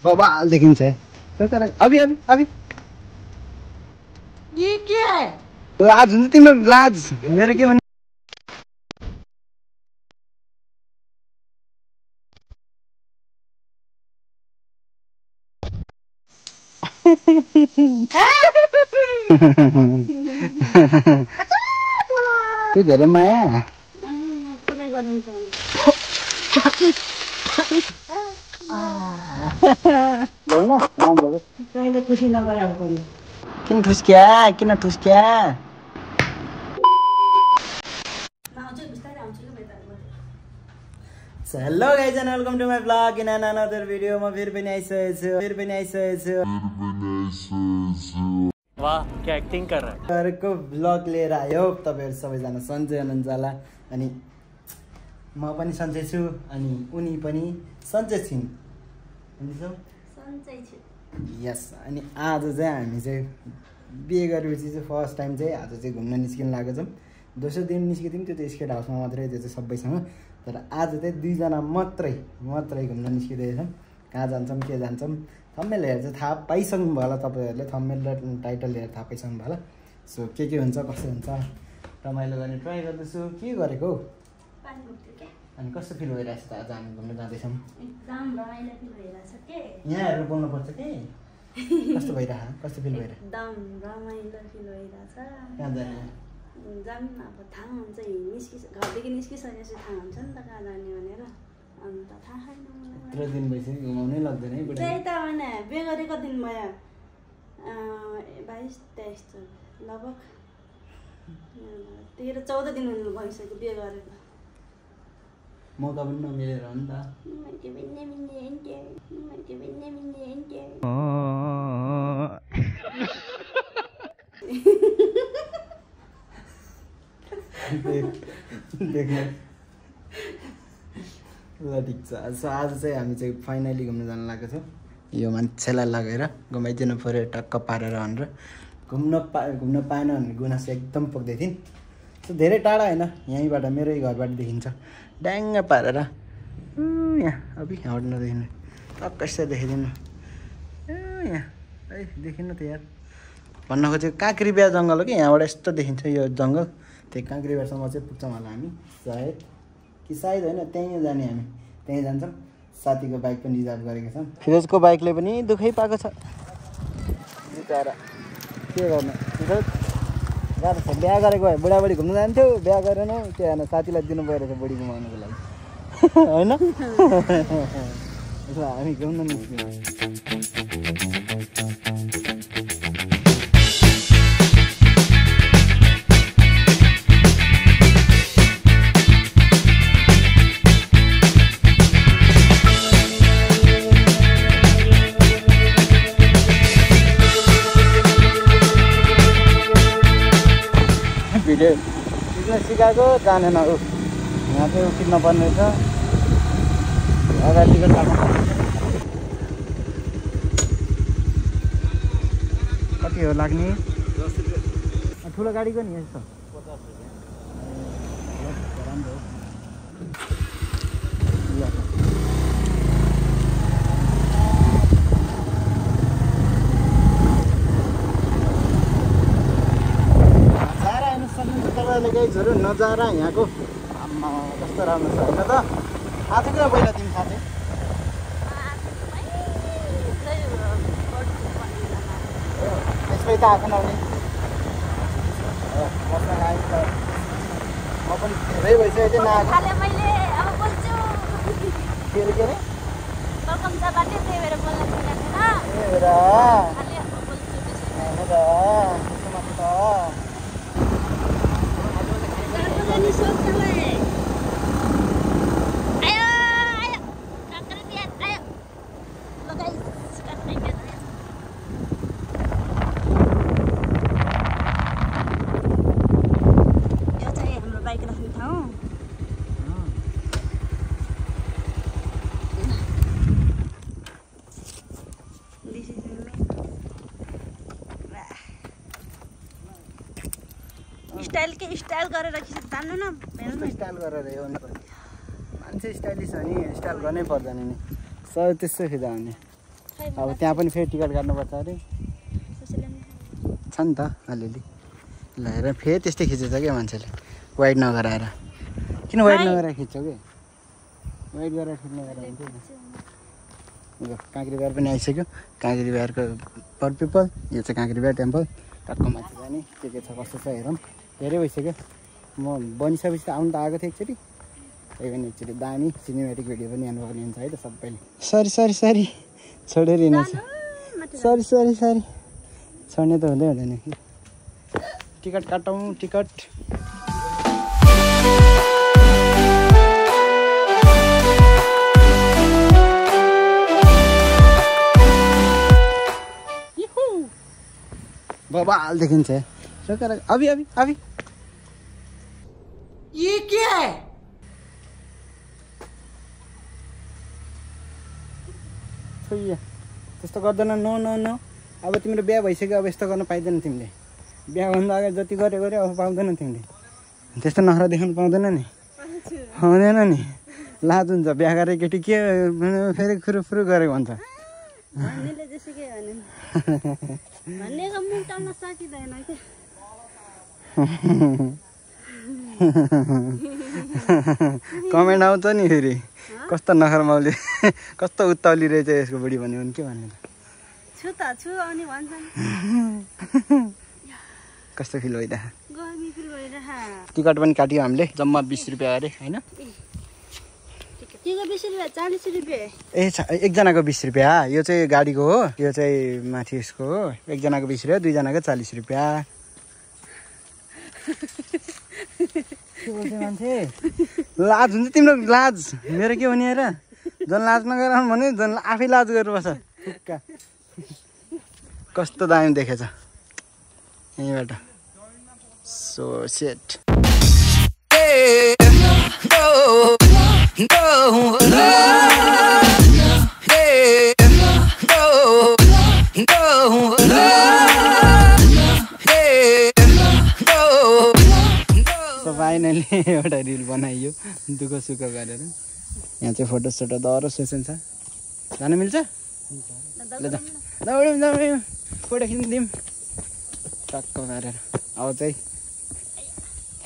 बाबा देखिन्छ अभी अभी अभी ये क्या है? लाज हुन्छ तिम्रो लाज मेरो के भन्नु त्यो धेरै माया खुसी नगराएको किन ठुस्क्या किन ठुस्क्या hello guys and welcome to my blog in another video म फेरि पनि आइसकेको छु वाह क्या एक्टिङ कर रहा है अर्को ब्लग लिएर आयो तपाईहरु सबैजना सन्चै हुनुहुन्छ होला अनि म पनि सन्चै छु अनि उनी पनि सन्चै छिन् सन्चै छु यस अनि आज चाहिँ हामी चाहिँ बिहे गरेपछि चाहिँ फर्स्ट टाइम चाहिँ आज चाहिँ घुम्न निस्किन लागेको छौँ दोस्रो दिन निस्केको थियौँ त्यो चाहिँ स्केट हाउसमा मात्रै त्यो चाहिँ सबैसँग तर आज चाहिँ दुईजना मात्रै घुम्न निस्किँदैछौँ कहाँ जान्छौँ के जान्छौँ थम्बनेल हेरेर चाहिँ थाहा पाइसक्नु भयो होला तपाईँहरूले थम्बनेल र टाइटल हेरेर थाहा पाइसक्नु भयो होला सो के हुन्छ कसो हुन्छ रमाइलो गर्ने ट्राई गर्दैछु के गरेको हौ अनि कस्तो फिल भइरहेछ त आज हामी घुम्न जाँदैछौँ एकदम रमाइलो फिल भइरहेछ के यहाँहरू बोल्नुपर्छ कि कस्तो भइरहेछ कस्तो फिल भइरहेछ एकदम रमाइलो फिल भइरहेछ कहाँ जाने जाऊँ न अब थाहा हुन्छ घरदेखि निस्किसकेपछि थाहा हुन्छ नि त कहाँ जाने भनेर अन्त थाहा छैन मलाई यत्रो दिन भइसक्यो घुमाउनै लाग्दैन है बुढा त्यही त होइन बिहे गरेको दिन भयो 22-23 लगभग 13-14 दिन हुनु भइसक्यो बिहे गरेको मौका पनि नमिलेर हो नि त देख्नु ल ठिक छ सो आज चाहिँ हामी चाहिँ फाइनली घुम्न जान लागेको छौँ यो मान्छेलाई लगेर घुमाइदिनु पऱ्यो टक्क पारेर भनेर घुम्न पाएन भने गुनासो एकदम पुग्दै थिइन् सो धेरै टाढा होइन यहीँबाट मेरै घरबाट देखिन्छ ड्याङ्ग पारेर यहाँ अब यहाँबाट नदेखिनु टक्क यसरी देखाइदिनु यहाँ है देखिनु त यार भन्न खोजेको काँक्री बिहा जङ्गल हो कि यहाँबाट यस्तो देखिन्छ यो जङ्गल त्यही काँक्री बिहासम्म चाहिँ पुग्छौँ होला हामी सायद होइन त्यहीँ जाने हामी त्यहीँ जान्छौँ साथीको बाइक पनि रिजर्भ गरेको छौँ फिरोजको बाइकले पनि दुःखै पाएको छ बिचरा के गर्नु गाह्रो छ बिहा गरेको भए बुढाबुढी घुम्नु जान्थ्यो बिहा गरेन के होइन साथीलाई दिनु परेको बुढी घुमाउनुको लागि होइन हामी घुम्न निस्क्यौँ सिकाएको जानेन ऊ यहाँ चाहिँ उठिन पर्ने छ अगाडिको कति हो लाग्ने ठुलो गाडीको नि यस्तो 50 रुपियाँ राम्रो गाइजहरू नजारा यहाँको आम्मा कस्तो राम्रो छ होइन त थाहा थियो कि पहिला तिमी थाहा थियो त्यसमै त आएको नहुने बस्न आएको त म पनि धेरै भइसकेको थिएँ नआएको के अरे स्टाइल गरेर खिच्नु जान्नु न कस्तो स्टाइल गरेर यो मान्छे स्टाइलिस हो नि स्टाइल गर्नै पर्दैन नि सबै त्यस्तो खिच्दा हुने अब त्यहाँ पनि फेरि टिकट काट्नुपर्छ अरे छ नि त अलिअलि ल हेर फेरि त्यस्तै खिचेछ क्या मान्छेले वाइड नगराएर किन वाइड नगराएर खिच्छौ कि वाइड गरेर खिच्नु गरेर हुन्छ काँक्री बिहार पनि आइसक्यो काँक्री बिहारको पर पिपल यो चाहिँ काँक्री बिहार टेम्पल टक्क माथि जाने के छ कस्तो छ हेरौँ धेरै भइसक्यो म बनिसकेपछि त आउनु त आएको थिएँ एकचोटि त्यही पनि एकचोटि दामी सिनेमेटिक भिडियो पनि हेर्नुपर्ने हुन्छ है त सबैले सरी छोडेर हिँड्छ सरी छोड्ने त हुँदै हुँदैन टिकट काटौँ टिकट बवाल देखिन्छ अभी ये क्या है त्यस्तो गर्दैन नो अब तिम्रो बिहा भइसक्यो अब यस्तो गर्न पाइँदैन तिमीले बिहाभन्दा अगाडि जति गऱ्यो अब पाउँदैन तिमीले त्यस्तो नखरा देखाउनु पाउँदैन नि हुँदैन नि लाज हुन्छ बिहा गरेर केटी के फेरि फुरु गरेको भन्छ कमेन्ट आउँछ नि फेरि कस्तो नखर माउले कस्तो उत्ताउली रहेछ यसको बुढी भन्यो भने के भन्ने कस्तो फिल भइरहेको टिकट पनि काट्यो हामीले जम्मा 20 रुपियाँ अरे होइन ए एकजनाको 20 रुपियाँ यो चाहिँ गाडीको हो यो चाहिँ माथि यसको हो एकजनाको 20 रुपियाँ दुईजनाको 40 रुपियाँ मान्छे लाज हुन्छ तिम्रो लाज मेरो के भने हेर झन् लाज नगराउनु भने झन् आफै लाज गर्नुपर्छ कस्तो दामी देखेछ यहीँबाट सो सेट फाइनली एउटा रिल बनाइयो दुःख सुख गरेर यहाँ चाहिँ फोटो सोटो दह्रो सेसन छ जानु मिल्छ ल दौड्यौँ फोटो खिच्दिउँ टक्क गरेर अब चाहिँ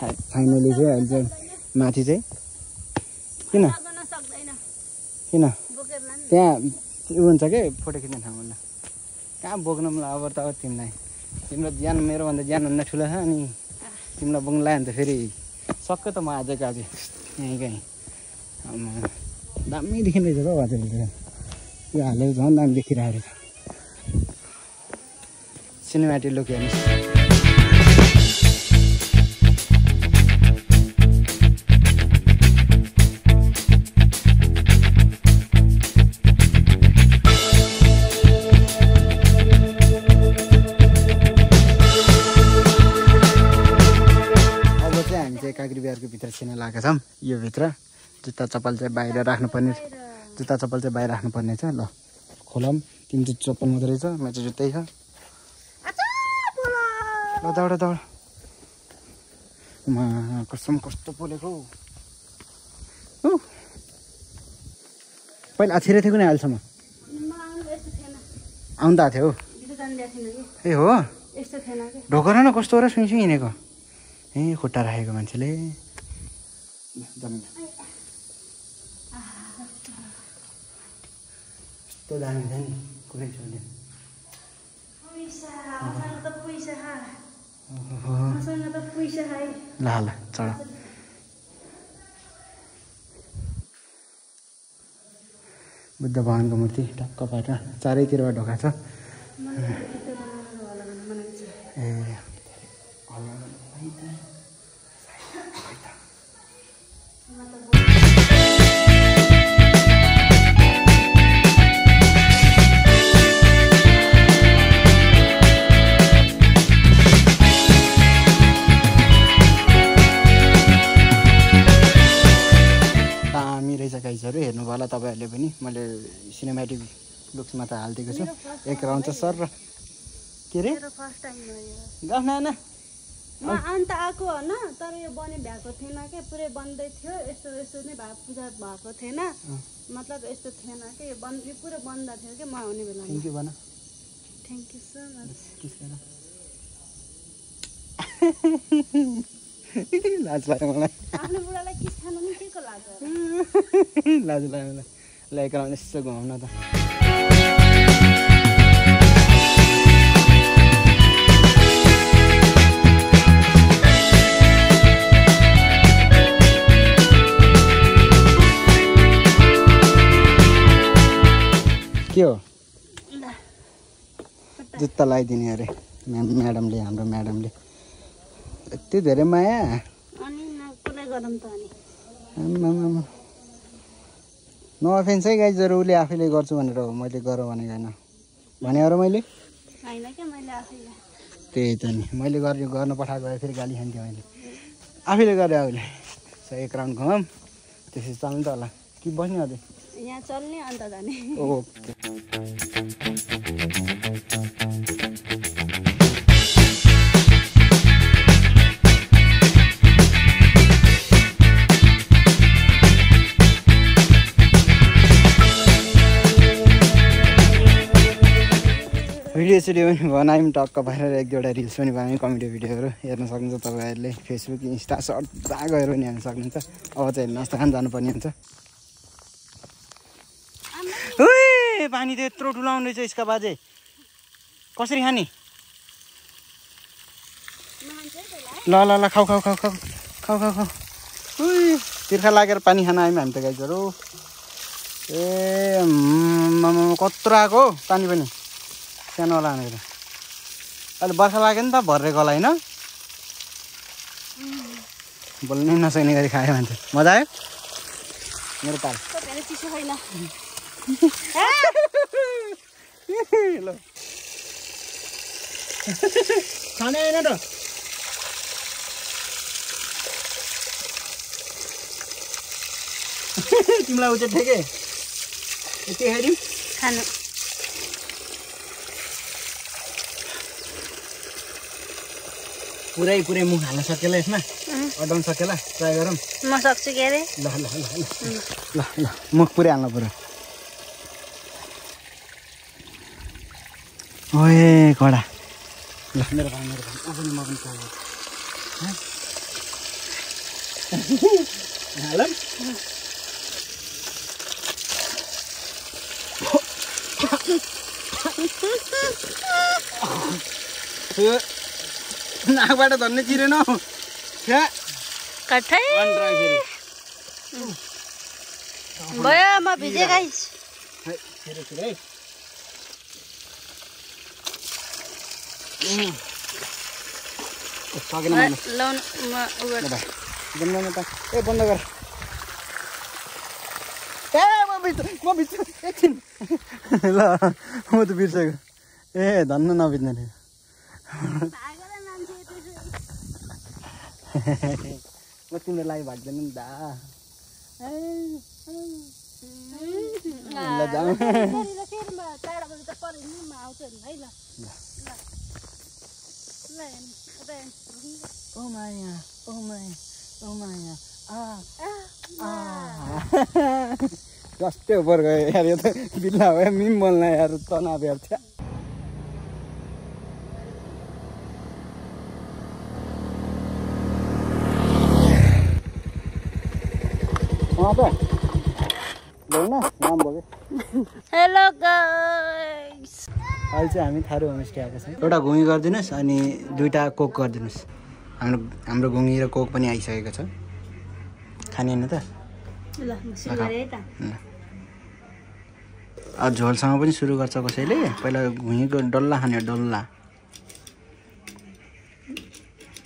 फाइनली चाहिँ अहिले चाहिँ माथि चाहिँ किन त्यहाँ उ हुन्छ कि फोटो खिच्ने ठाउँ ल कहाँ बोक्नु मलाई अब त तिमीलाई तिम्रो ज्यान मेरोभन्दा ज्यानभन्दा ठुलो छ अनि तिमीलाई बोक्नु लाग्यो भने त फेरि सक्यो त म आजको आज यहीँ कहीँ दामी देखिँदैछ त हजुर यो हालेको झन् दामी देखिरहेको छ सिनेमेटिक लुक हेर्नुहोस् काँक्री बिहारको भित्र छिर्न लागेका छौँ यो भित्र जुत्ता चप्पल चाहिँ बाहिर राख्नुपर्ने छ ल खोलौँ तिमी चाहिँ चप्पल मात्रै रहेछ मेरो चाहिँ जुत्तै छ ल दौड कसम कस्तो पोलेको पहिला छिरेको थियो कुनै अहिलेसम्म आउनु त आएको थियो ए हो ढोकर न कस्तो हो र सुइसु हिँडेको ए खुट्टा राखेको मान्छेले यस्तो दामी छ नि कुरै छोड्दैन ल चढ बुद्ध भगवानको मूर्ति टक्क पाएर चारैतिरबाट ढोका छ ए गाइजहरू हेर्नु होला तपाईँहरूले पनि मैले सिनेमेटिक लुक्समा त हालिदिएको छु एक राउन्ड चाहिँ सर र के अरे गफ न अन्त आएको होइन तर यो बने भएको थिएन क्या पुरै बन्दै थियो यस्तो यस्तो नै पूजा भएको थिएन मतलब यस्तो थिएन कि यो पुरै बन्द थियो कि म आउने बेला थ्याङ्क यू भन थ्याङ्क यू सो मच लाज लाग्यो मलाई आफ्नो बुढालाई किस खानु नि के को लाग्छ लाज लाग्यो मलाई ल्याइकन यसो घुमाउन त के हो जुत्ता लगाइदिने अरे म्याडमले हाम्रो म्याडमले यति धेरै माया अनि कुनै गरम त अनि नअफेन्स है गाइजहरू उसले आफैले गर्छु भनेर हो मैले गर भनेको होइन भने र मैले होइन क्या मैले आफैले त्यही त नि मैले गर्न पठाएको भए फेरि गाली खान्थेँ मैले आफैले गरेँ अहिले सो एक राउन्ड घुमाऊँ त्यसपछि चल्नु त होला कि बस्ने अझै यहाँ चल्ने अन्त जाने ओके भिडियो सिडियो पनि बनायौँ टक्क भएर एक दुईवटा रिल्स पनि बनायौँ कमेडी भिडियोहरू हेर्न सक्नुहुन्छ तपाईँहरूले फेसबुक इन्स्टा सर्ट जहाँ गएर पनि हेर्न सक्नुहुन्छ अब चाहिँ हेर्नुहोस् त कहाँ जानुपर्ने हुन्छ ओए पानी त यत्रो ठुलो आउँदैछ यसका बाजे कसरी खाने ल ल ल खाऊ खाऊ खाऊ खाऊ खाऊ खाऊ खाऊ उही तिर्खा लागेर पानी खान आयौँ हामी त गाइजहरू ए कत्रो आएको हो पानी पनि सानो होला भनेर अहिले बर्खा लाग्यो नि त भर्रे गला होइन बोल्नै नसक्ने गरी खायो भन्छ मजा आयो मेरो ताल चिसो छैन ल खाने होइन त तिमीलाई उच्च ठेके यति खाइदिउँ खानु पुरै मुख हाल्न सकेला यसमा अडाउन सकेला ट्राई गरौँ म सक्छु के अरे ल ल ल ल ल मुख पुरै हाल्नु पर्यो ओए कडा ल मेरो भाइ पनि म पनि चाल्छु हालौँ नाकबाट धन्ने चिरेन कठै भयो म भिजे गाइस सकेन ए बन्द गर ए म बिर्छु एकछिन ल म त बिर्सेको ए धन्न नबित्ने थियो म तिम्रो लागि भाग्दैन नि दा ल जाऊ ओ माया ओ माया ओ माया कस्तै उपर गयो यार यो त बिल्ला भयो मिम बोल्न यार तनाव हेर्छ हेलो गाइस अहिले चाहिँ हामी थारू होमस्टे आएको छौँ एउटा घुमी गरिदिनुहोस् अनि दुईवटा कोक गरिदिनुहोस् हाम्रो घुमी र कोक पनि आइसकेको छ खाने होइन त ल सुगरे त अब झोलसँग पनि सुरु गर्छ कसैले पहिला घुमीको डल्ला खाने डल्ला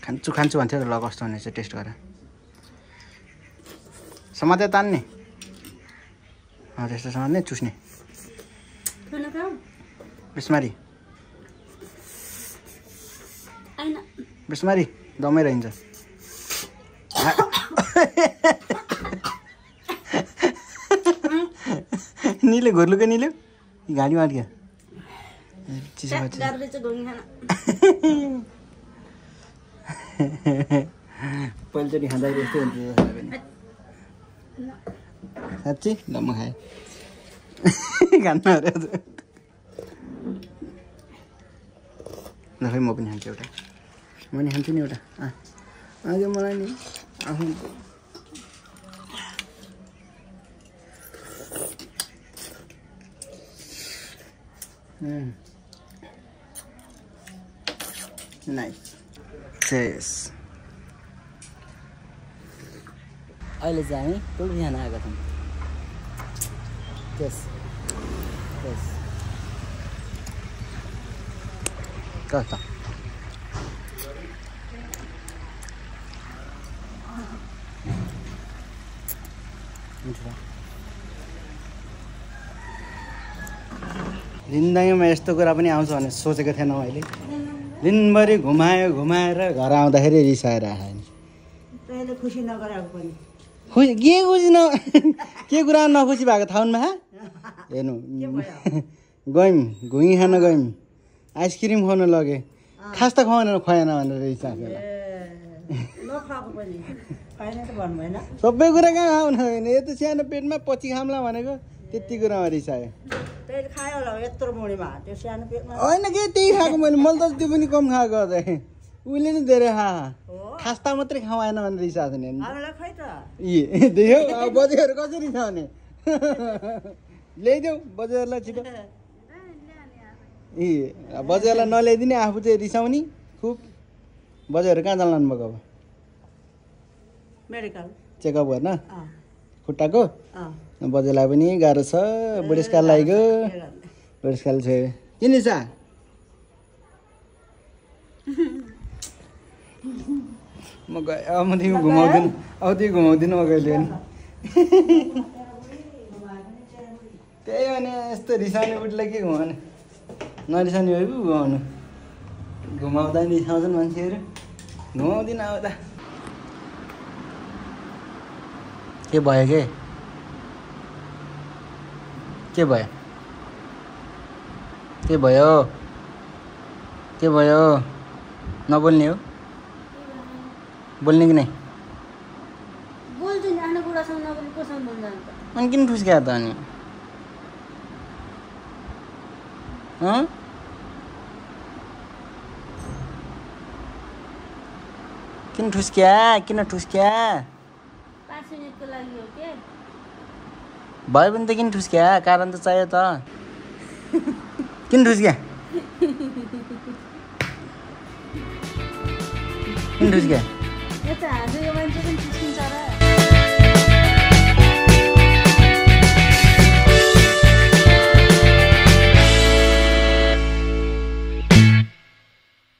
खान्छु भन्थ्यो त ल कस्तो हुनेछ टेस्ट गरेर समातेर तान्ने त्यस्तो समात्ने चुस्ने बिस्मारी बिस्मारी दमै रहन्छ निले घोर्लुको निल्यो गाडीमा अड्क्यो चिसो पहिलोचोटि खाँदाखेरि यस्तै हुन्छ जस्तो पनि साँच्ची ल म खाएँ खान्न अरे आज ल खै म पनि खान्छु एउटा म नि खान्छु नि एउटा आज मलाई नि आफू नाइस चेस अहिले चाहिँ हामी टोपी खान आएका छौँ चेस चेस कता जिन्दगीमा यस्तो कुरा पनि आउँछ भने सोचेको थिएन मैले दिनभरि घुमाएर घर आउँदाखेरि रिसाएर आएँ खुसी नगराएको पनि खुसी के खुसी के कुरा नखुसी भएको थाउनमा हेर्नु गयौँ घुइँ खान गयौँ आइसक्रिम खुवाउनु लगे खास त खुवाएन भनेर रिसाएको सबै कुरा कहाँ खाउनु होइन यस्तो सानो पेटमा पछि खाम्ला भनेको त्यति कुरामा रिसायो होइन के त्यही खाएको मैले त त्यो पनि कम खाएको अझै उसले नि धेरै खास्ता मात्रै खाएन भनेर रिसाएको नि देख्यो अब बजेहरू कसरी खाउने ल्याइदेऊ बजेहरूलाई छिटो बजेहरूलाई नल्याइदिने आफू चाहिँ रिसाउने खुब बजेहरू कहाँ जानु भएको अब मेडिकल चेकअप गर्न खुट्टाको बजेलाई पनि गाह्रो छ बुढेसकाल लाग्यो बुढेसकाल छ किन निसा म गएँ अब म तिमी घुमाउँदिनँ अब तिमी घुमाउँदिनँ म कहिले पनि त्यही भने यस्तो रिसाउने बुढीलाई के घुमाउने नरिसाउने हो कि घुमाउनु घुमाउँदा नि रिसाउँछन् मान्छेहरू घुमाउँदिनँ आउँदा के भयो के भयो के भयो के भयो नबोल्ने हो बोल्ने कि नै बोल्छु नि आफ्नो बुढासँग नबोल्नु कोसँग बोल्छ अनि किन ठुस्क्या त अनि किन ठुस्क्या 5 मिनेटको लागि हो के भयो भने त किन ठुस्क्या कारण त चाहियो त किन ठुस्क्या यता हाँसेको मान्छे पनि ठुस्किन्छ र